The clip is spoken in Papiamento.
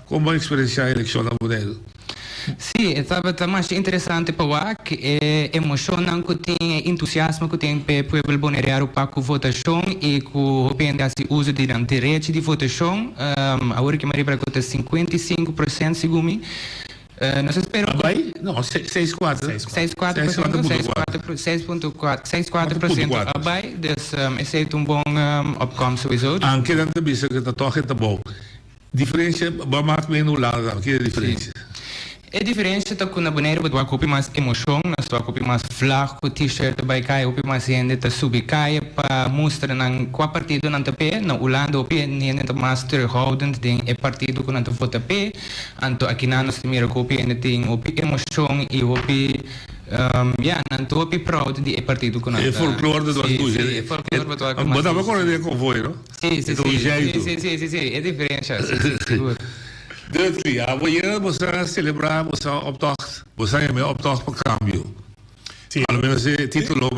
Kon bo a eksperensiá elekshon na Boneiru? Sí, e tabata masha interesante pa wak e emoshonnan ku tin, e entusiasmo ku tin p'e pueblo boneriano pa ku votashon i ku hopi hende hasi uso di nan derechi di votashon. Awor ki mi a ripara ku ta 55% segun mi. Nos a spera ku. A bai? No, seis kuater. Seis kuater por siento, seis kuater, seis punto kuater, seis kuater por siento a bai. Dus esei ta un bon opkomst souiso. Anke nan ta bisa ku ta tòg e ta bou. Diferencia, bo a mak mi en Hulanda tambe, ki e diferencia? E diferencia ta ku na Boneiru bo ta wak hopi mas emocion, nos ta wak hopi mas vlag ku t-shirt ta bai kaya, hopi mas hende ta subi kaya pa mustra nan kua partido nan ta p'e. Na Hulanda hopi hende ta mas terughoudend den e partido ku nan ta vota p'e. Anto akinan nos ta mira ku hopi hende tin hopi emocion i hopi, ya, nan ta hopi proud di e partido ku nan ta. E folklor ta wak Sí, sí, e folklor bo ta wak mas. Bo tabata kore den e konvoi, no? Sí, sí, sí, sí, sí, sí, sí, sí, e diferencia, sí, sí, sigur. Dudley, abo yera bo sa celebra bo sa optocht, bo sa yama e optocht pa cambio. Sí. A lo menos e titulo.